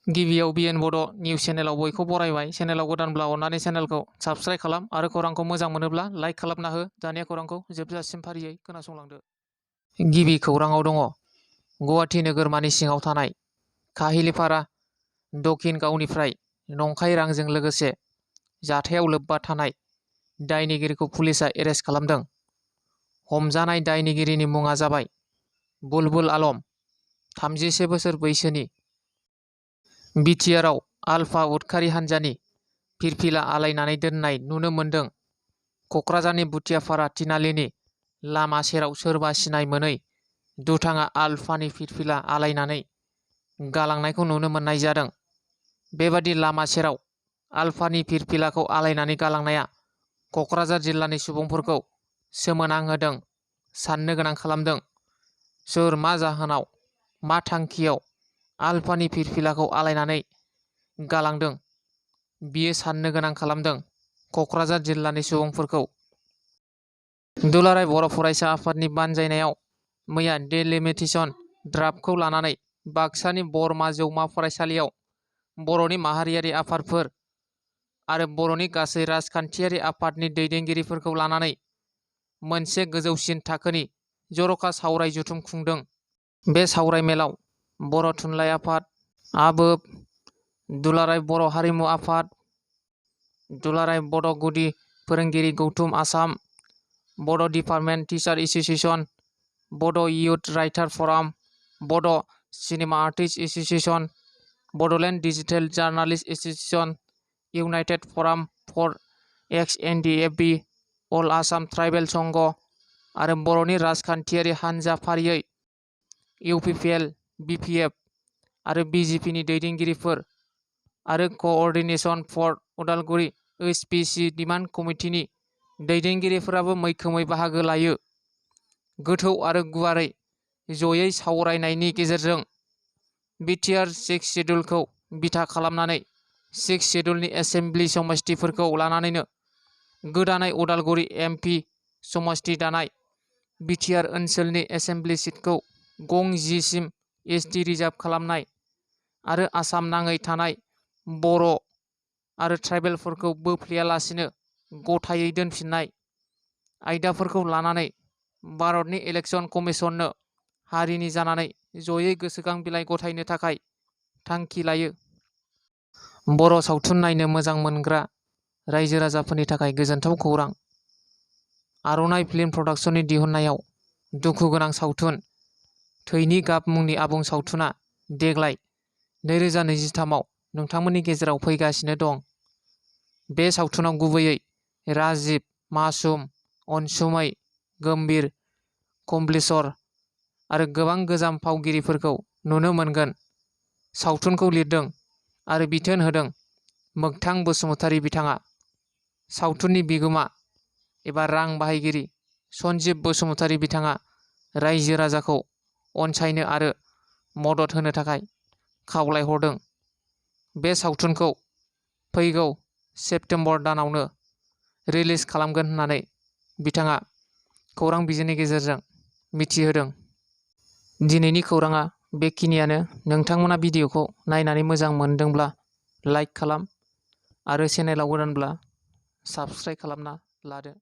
गिबियाव BTR Bodo news चेनेलाव बयखौ बरायबाय। चेनेलाव गोदानब्ला अन्नानै चेनेलखौ subscribe खालाम आरो खौरांखौ मोजां मोनोब्ला लाइक खालामना हो। दानिया खौरांखौ जोबजासिम फारियै खोनासंलांदो। गिबि खौराङाव दङ। गुवाहाटी नोगोरमानि सिङाव थानाय काहिलिपारा दक्षिण गावनिफ्राय नंखाय रांजों लोगोसे जाथायाव लोब्बा थानाय दायनिगिरिखौ पुलिसआ एरेस्ट खालामदों। हमजानाय दायनिगिरिनि मुङा जाबाय बुलबुल आलम, 37 बोसोर बैसोनि। BTR आव आलफा उदखारि हान्जानि फिरफिला आलायनानै दोननाय नुनो मोन्दों। कक्राझारनि बुथियापारा तिनालिनि लामा सेराव सोरबा सिनाय मोनै दुथाङा आलफानि फिरफिला आलायनानै गालांनायखौ नुनो मोननाय जादों। बेबादि लामा सेराव आलफानि फिरफिलाखौ आलायनानै गालांनाया कक्राझार जिल्लानि सुबुंफोरखौ सोमोनांहोदों, साननो गोनां खालामदों। सोर मा जाहोनाव, मा थांखियाव आलफानि फिरफिलाखौ आलायनानै गालांदों, बियो साननो गोनां खालामदों कक्राझार जिल्लानि सुबुंफोरखौ। दुलाराय बर' फरायसा आफादनि बानजायनायाव मैया डेलिमिटेशन ड्राफ्टखौ लानानै बाक्सानि बरमा जौमा फरायसालियाव बर'नि माहारियारि आफादफोर आरो बर'नि गासै राजखान्थियारि आफादनि दैदेनगिरिफोरखौ लानानै मोनसे गोजौसिन थाखोनि जर'खा सावराय जथुम खुंदों। बे सावराय मेलाव बर' थुनलाइ आफाद, आबोब, दुलाराय बर' हारिमु आफाद, दुलाराय बड' गुदि फोरोंगिरि गौथुम Assam, Bodo' department teacher association, Bodo' youth writer forum, Bodo' cinema artist association, Bodoland digital journalist association, united forum for XNDFB, all Assam tribal संघ आरो बर'नि राजखान्थियारि हान्जा फारियै इउपिपिएल, बिपिएफ आरो बिजेपिनि दैदेनगिरिफोर आरो क'अर्डिनेशन फर उदालगुरि एसपिसि डिमान्ड कमिटिनि दैदेनगिरिफोराबो मैखोमै बाहागो लायो। गोथौ आरो गुवारै जयै सावरायनायनि गेजेरजों BTR 6 शेड्युलखौ बिथा खालामनानै 6 शेड्युलनि एसेम्बलि समस्तिफोरखौ लानानैनो गोदानै उदालगुरि MP समस्ति दानाय, BTR ओनसोलनि एसेम्बलि सिटखौ गं 10 सिम ST रिजार्भ खालामनाय आरो आसाम नाङै थानाय बर' आरो ट्राइबेलफोरखौ बोफ्लेयालासिनो गथायै दोनफिननाय आयदाफोरखौ लानानै भारतनि इलेक्सन कमिसननो हारिनि जानानै जयै गोसोखां बिलाइ गथायनो थाखाय थांखि लायो। बर' सावथुन नायनो मोजां मोनग्रा रायजो राजाफोरनि थाखाय गोजोनथाव खौरां। आर'नाइ फिल्म प्रडाक्शननि दिहुननायाव दुखु गोनां सावथुन थैनि गाब मुंनि आबुं सावथुना देग्लाय 2023 आव नोंथांमोननि गेजेराव फैगासिनो दं। बे सावथुनाव गुबैयै राजिब, मासुम, अनसुमै, गम्भीर, कमलेश्वर आरो गोबां गोजाम फावगिरिफोरखौ नुनो मोनगोन। सावथुनखौ लिरदों आरो बिथोन होदों मोगथां बसुमतारी बिथाङा। सावथुननि बिगोमा एबा रां बाहायगिरि सन्जीब बसुमतारी बिथाङा रायजो राजाखौ अनसायनो आरो मदद होनो थाखाय खावलायहरदों। बे सावथुनखौ फैगौ सेप्तेम्बर दानावनो रिलिज खालामगोन होननानै बिथाङा खौरां बिजोंनि गेजेरजों मिथिहोदों। दिनैनि खौराङा बेखिनियानो। नोंथांमोना भिडिअखौ नायनानै मोजां मोनदोंब्ला लाइक खालाम आरो चेनेलाव गोदानब्ला साबस्क्राइब खालामना लादो।